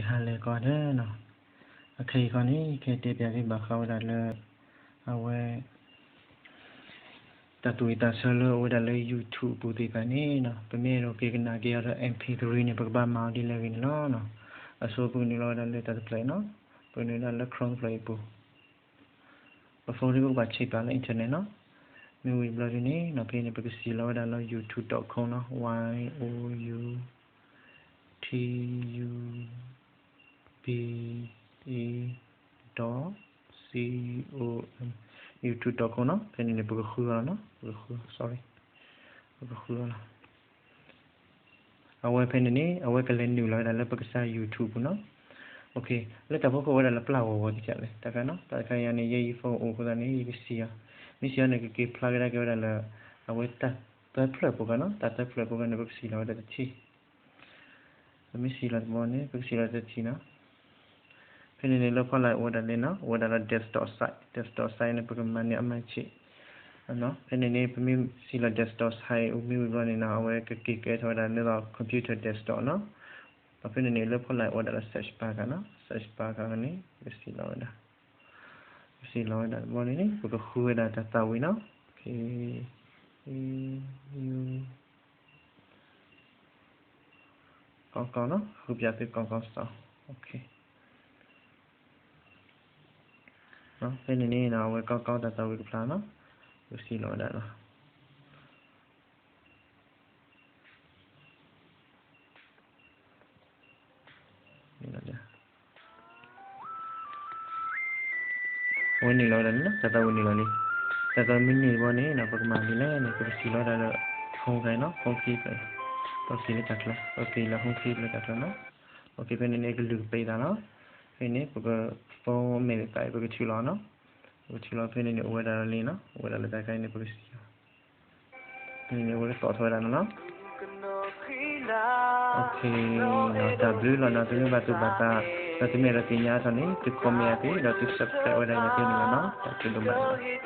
ဟါလၢကီးဒၣ်နီၤ, အခဲအံၤခီန့ၣ် ကတဲပၠးက့ၤဘၣ်ဃးဝဲဒၣ်လၢ အဝဲ တၢ်သူၣ်ဝံၣ်သးဆၢလၢအဝဲဒၣ်လၢ YouTube အပူၤသ့ၣ်တဖၣ်န့ၣ်နီၤ, ပမ့ၢ်အဲၣ်ဒိးက့ၤကနၣ်က့ၤအီၤဒီး MP three န့ၣ် ပကဘၣ်မၤအီၤဒ်လဲၣ်ဂ့ၤန့ၣ်လီၤ. အဆိပကနုာ်လီၤဝဲဒၣ်လၢတၢ်တဖျၢၣ်အံၤနီၤ, ပကနုာ်ဝဲဒၣ်လၢ Chrome တဖျၢၣ်အံၤအပူၤ, ပ phone ဒ်ပကဘၣ်ဆဲးပာ်လၢ internet နီၤ. မ့ၢ်ဝံၤဘျီဒ်န့ၣ်နီၤ, ဖဲန့ၣ် ပကစံးလီၤဝဲဒၣ်လၢ youtube dot com နီၤ, Y O U T U B E dot C O M, youtube dot com နီၤ. ဖဲန့ၣ်န့ၣ် ပကဃုအီၤလီၤနီၤ, ပကဃု, sorry, ပကဃုအီၤလီၤ. အဝဲဖဲန့ၣ်န့ၣ် အဝဲကလဲၤနုာ်လီၤဝဲဒၣ်လၢပကစၢ် YouTube ပူၤနီၤ. လၢတၢ်ဖီခိၣ်ဝဲဒၣ်လၢပျၢ်ဂီၤဂီၤသ့ၣ်တဖၣ်လဲၣ်, တၢ်ခါနီၤ, တၢ်တခါအံၤန့ၣ် ယဲယ phone အိၣ်အဃိသတးန့ၣ် ယကစံးအီၤ, မ့ၢ်စံးအီၤန့ၣ် ကက့ၤဖျါကဒါက့ၤဝဲဒၣ်လၢ အဝဲတၢ်သၢဖျၢၣ်အပူၤဃီနီၤ, တၢ်သၢဖျၢၣ်အပူၤဃီန့ၣ် ပကစံးလီၤဝဲဒၣ်တထံၣ် ပမ့ၢ်စံးလီၤတဘျီန့ၣ် ပကစံးလီၤတထံၣ်နီၤ. ဖဲန့ၣ်န့ၣ် လၢဖီလာ်အိၣ်ဝဲဒၣ်လံနီၤ, အိၣ်ဝဲဒၣ်လၢ desktop site, desktop site န့ၣ် ပကမၤန့ၢ်အမၤဆံး. ဖဲန့ၣ်န့ၣ် ပမ့ၢ်စံးလီၤ desktop site အမ့ၢ်ဝံၤဘျီန့ၣ်နီၤ, အဝဲကက့ၤကဲထီၣ်ဝဲဒၣ်လၢ computer desktop နီၤ. ဒီးဖဲန့ၣ်န့ၣ် လၢဖီလာ်အိၣ်ဝဲဒၣ်လၢ search bar ခါနီၤ, search bar ခါန့ၣ် ပကစံးလီၤဝဲဒၣ်, ပစံးလီၤဝဲဒၣ်တဘျီန့ၣ်န့ၣ် ပကဃုဝဲဒၣ်တၢ်သးဝံၣ်နီၤ. ကီကီနီၤ, ဃုပၠးသုကီကီစီၤ. ဖဲန့ၣ်န့ၣ် အဝဲကီကီတၢ်သးဝံၣ်ကဖျါနီၤ, ပစံးလီၤဝဲဒၣ်လီၤ. အဝဲန့ၣ်လီၤဝဲဒၣ်န့ၣ်နီၤ, တၢ်သးဝံၣ်န့ၣ်လီၤလံ. တၢ်သးဝံၣ်န့ၣ်ဘျီန့ၣ်နီၤ ပကမၤဒ်လဲၣ်န့ၣ် ပကစံးလီၤဝဲဒၣ်လၢ home ခါနီၤ, home key ဖျၢၣ်, ပက့ၤလၢတၢ်ချၢ, ပက့ၤလၢ home key လၢတၢ်ချၢနီၤ. ဖဲန့ၣ်န့ၣ် ကလုၢ်ကပ့ၤသးနီၤ. ဖဲန့ၣ် ပက phone မဲာ်သးအံၤ ပကထုးလီၤနီၤ. ပကထုးလီၤဖဲန့ၣ်န့ၣ် အိၣ်ဝဲဒၣ်လံနီၤ, အိၣ်ဝဲဒၣ်လၢတၢ်ခါအံၤန့ၣ် ပကစံးလီၤ. ဖဲန့ၣ်န့ၣ် အဝဲကသီၣ်ထီၣ်ဝဲဒၣ်နီၤ. တၢ်ဘျုးလီၤနီၤ, သုမ့ၢ်ဘၣ်သူၣ်ဘၣ်သး ဒီးသုမ့ၢ်အဲၣ်ဒိးသ့ၣ်ညါအါထီၣ်န့ၣ် သု comment အသ့ ဒီးသု subscribe ဝဲဒၣ်ယၤသ့န့ၣ်လီၤနီၤ. တၢ်ဘျုးဒိၣ်မးလီၤ.